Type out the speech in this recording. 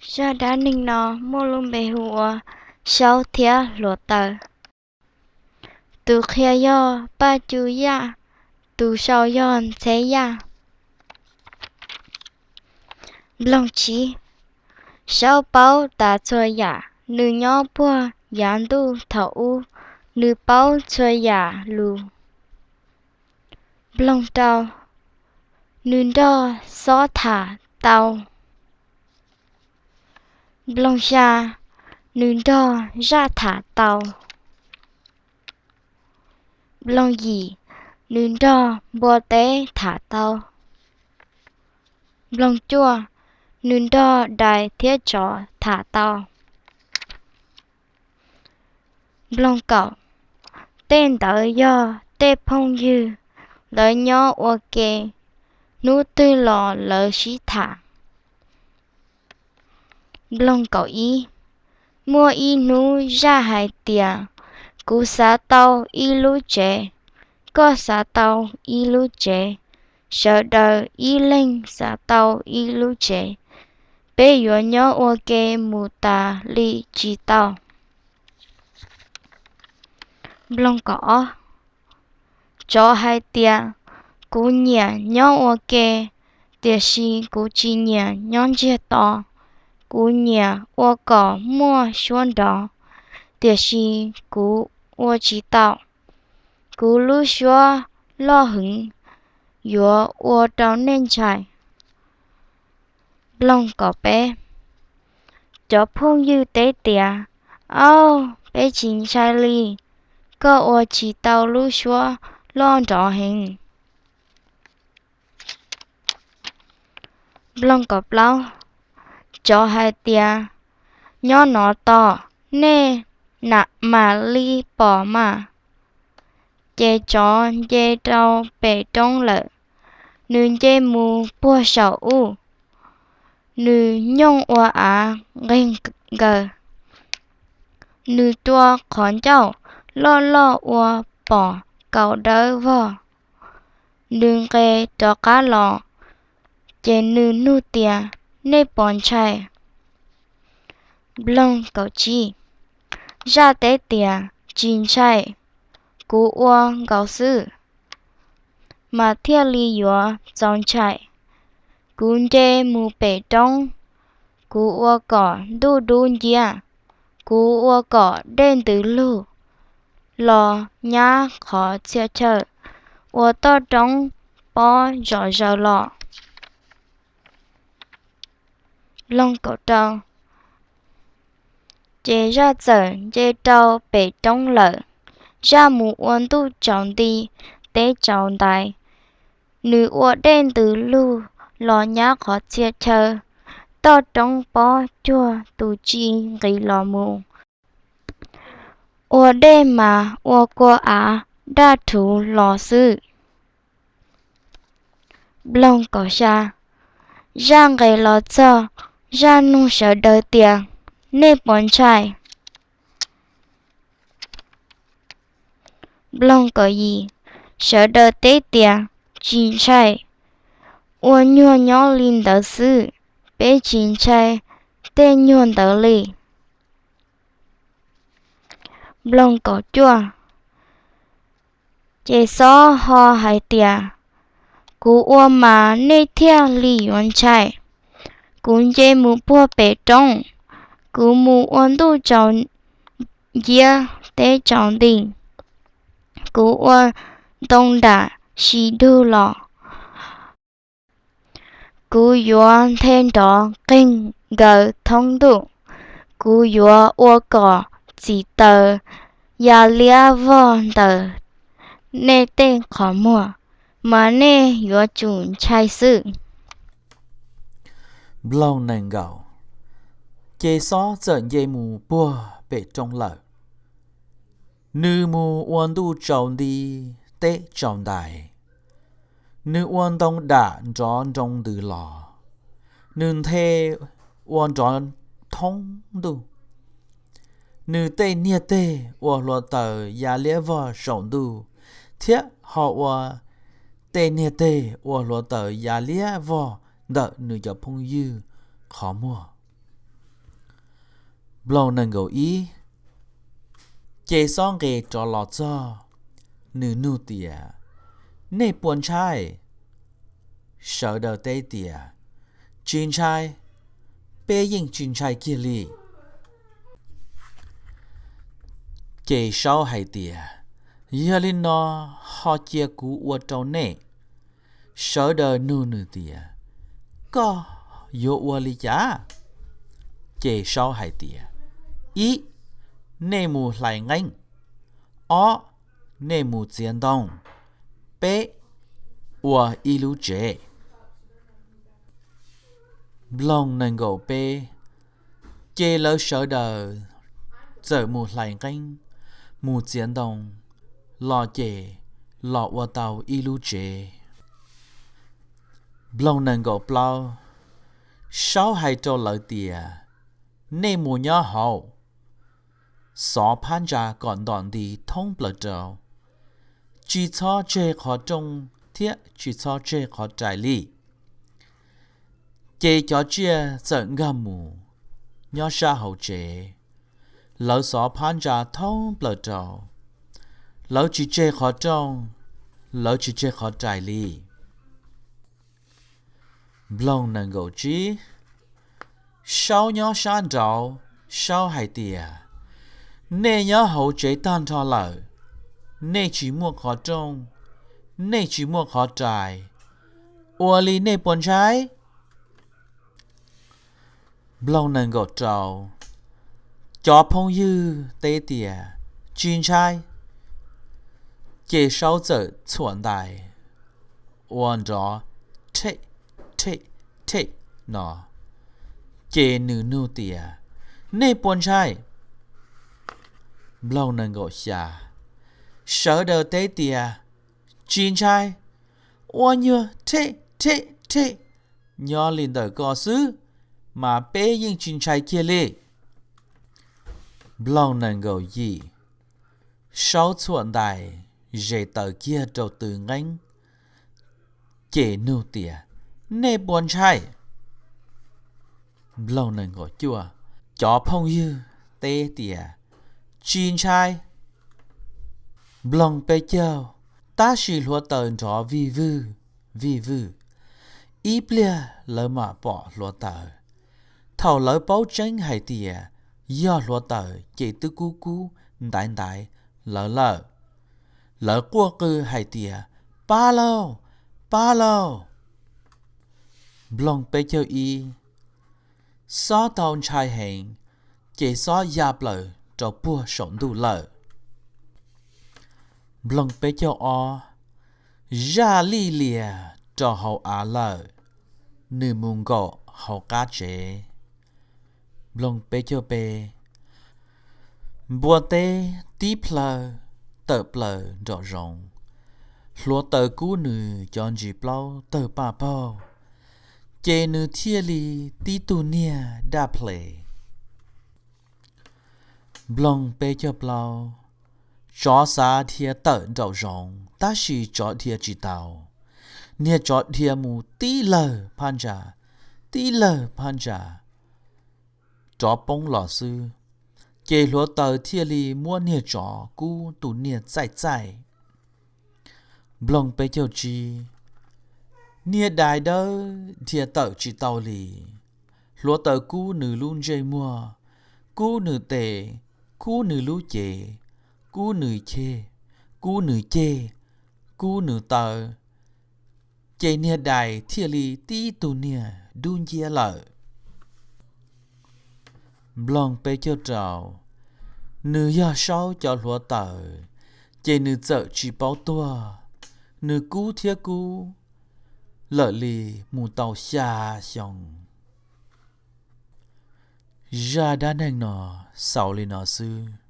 Zaj dab neeg no muaj lub npe hu ua Saub thiab Hluav Taws. Tus qhia yog Paj Cu Yaj, tus sau yog Ntxheb Yaj. Nploog tsib. Saub paub tas txhua yam, nws nyob puag yav ntuj thaum ub, nws paub txhua yam lus. Nploog rau. Nws nrog xob tham tau. Nploog xya. Nws nrog zaj tham tau. Nploog yim. Nws nrog npua teb tham tau. Nploog cuaj. Nws nrog dais thiab tsov tham tau. Nploog kaum. Tej ntawd yog tej phooj ywg, lawv nyob ua ke, hnub twg los lawv sib tham. Nploog kaum ib. Muaj ib hnub zaj hais tias, kuv xav tau ib lub tsev, koj xav tau ib lub tsev, sawv daws ib leeg xav tau ib lub tsev, peb yuav nyob ua ke mus tas li tsis tau. Nploog kaum ob. Tsov hais tias, kuv nyiam nyob ua ke, tiam sis kuv tsis nyiam nyob ntsiag to. Kuv nyiam ua kom muaj suab nrov, tiam sis kuv ua tsis tau. Kuv lub suab loj heev, yuav ua rau nej ntshai. Nploog kaum peb. Cov phooj ywg teb tias, auj, peb tsis ntshai li, koj ua tsis tau lub suab loj nrov heev. Nploog kaum plaub. Tsov hais tias, nyob no tos, nej mam li pom mas. Ces tsov nce rau pem roob lawm. Nws nce mus puag saum ub, nws nyooj ua av nqeg nkaws. Nws tua qhov ncauj loj loj ua pom kaus dawb vog. Nws nqes rov qab los, ces nws nug tias, nej puas ntshai? Nploog kaum tsib. Zaj teb tias, tsis ntshai, kuv ua nkaus xwb, mas thiaj li yuav txaus ntshai. Kuv nce mus pem roob, kuv ua kom ntuj dub nciab, kuv ua kom dej ntws lug los nyab qhov txhia chaw, ua toj roob pob zom zaws los. Nploog kaum rau. Ces zaj txawm nce rau pem roob lawm. Zaj mus ua ntuj tsaus nti, teb tsaus ntais. Nws ua dej ntws lug los nyab qhov txhia chaw, toj roob pob cuag tus tsis nqis los mus, ua dej mas ua kua av daj rhuv los xwb. Nploog kaum xya. Zaj nqes los txog, zaj nug sawv daws tias, nej puas ntshai? Nploog kaum yim. Sawv daws teb tias, tsis ntshai, ua nyuag nyob li ntawd xwb, peb tsis ntshai tej nyuag ntawd li. Nploog kaum cuaj. Ces xob ho hais tias, kuv ua mas nej thiaj li yuav ntshai. Kuv nce mus puag pem roob, kuv mus ua ntuj tsaus nciab teb tsaus nti, kuv ua ntoo dam si dug los, kuv yuav nthe nrov qeeg nkaws thoob ntuj, kuv yuav ua kom txim taws ya liab vog ntawm nej tej qhov muag, mas nej yuav tsum ntshai xwb. Nploog nees nkaum. Ces xob txawm nce mus puag pem roob lawm. Nws mus ua ntuj tsaus nti teb tsaus ntais. Nws ua ntoo dam nrov nroo ntws los. Nws nthe ua nrov thoob ntuj. Nws tej niag teg ua hluav taws ya liab vog saum ntuj, thiab ho ua tej niag teg ua hluav taws ya liab vog ntawm nws cov phooj ywg qhov muag. Nploog nees nkaum ib, ces xob nqes rov los txog, nws nug tias, Nej puas ntshai? Sawv daws teb tias, Tsis ntshai, peb yeej tsis ntshai kiag li. Ces saub hais tias, Yog li no ho cia kuv ua rau nej. Sawv daws nug nws tias, Koj yuav ua li cas? Ces saub hais tias, Ib, nej mus hlais nqeeb. Ob, nej mus txiav ntoo. Peb, ua ib lub tsev. Nploog nees nkaum peb, ces lawv sawv daws txawm mus hlais nqeeb, mus txiav ntoo, los ces los ua tau ib lub tsev. Nploog nees nkaum plaub, saub hais rau lawv tias, Nej mus nyob hauv, xov phab ntsa kom ntom nti thoob plaws rau, tsis txhob tseg qhov rooj thiab tsis txhob tseg qhov rais li. Ces cov tsiaj txawm nkag mus nyob sab hauv tsev, lawv xov phab ntsa thoob plaws rau, lawv tsis tseg qhov rooj, lawv tsis tseg qhov rais li. Nploog nees nkaum tsib, saub nyob sab nraud, saub hais tias, Nej nyob hauv tsev tag nrho lawm, nej tsis muaj qhov rooj, nej tsis muaj qhov rais, ua li nej puas ntshai? Nploog nees nkaum rau, cov phooj ywg teb tias, Tsis ntshai. Ces saub txawm txhuam ntais ua nrov rhem, rhem, rhem no. Ces nws nug tias, Nej puas ntshai? Nploog nees nkaum xya, sawv daws teb tias, Tsis ntshai. Ua nyuag rhem, rhem, rhem nyob li ntawm ko xwb, mas peb yeej tsis ntshai kiag li. Nploog nees nkaum yim, saub txhuam ntais zes taws kiag rau tw nqeeb, ces nug tias, Nej puas ntshai? Nploog nees nkaum cuaj, cov phooj ywg teb tias, Tsis ntshai. Nploog peb caug, tab sis hluav taws nrov vij vwj, vij vwj. Ib pliag lawv mam pom hluav taws. Thaum lawv paub tseeb hais tias yog hluav taws ces twb kub kub ntaiv ntaiv lawv lawm. Lawv quaj qw hais tias, Pab lauj, pab lauj! Nploog peb caug ib, xob tau ntshai heev, ces xob ya plaws rau puag saum ntuj lawm. Nploog peb caug ob, zaj lij lias rau hauv av lawm, nws mus nkaum hauv qab tsev. Nploog peb caug peb, npua teb tib plhaw tawm plaws nraum zoov, hluav taws kub nws cov ntsis plaub tawg paj paug, ces nws thiaj li tib tug niag daj ples. Nploog peb caug plaub, tsov xav dhia tawm nraum zoov tab sis tsov dhia tsis tau. Niag tsov dhia mus tib lawg phab ntsa, tib lawg phab ntsa, rov poob los xwb, ces hluav taws thiaj li muab niag tsov kub tus niag txaij txaij. Nploog peb caug tsib, niag dais dawb dhia tawm tsis tau li, hluav taws kub nws lub ntsej muag, kub nws tes, kub nws lub cev, kub nws ceg, kub nws ceg, kub nws taw, ces niag dais thiaj li tib tug niag dub nciab lawm. Nploog peb caug rau, nws yog saub cov hluav taws, ces nws txawm tsis paub tuag, nws kub thiab kub lawm li mus tau xya xyoo. Zaj dab neeg no xaus li no xwb.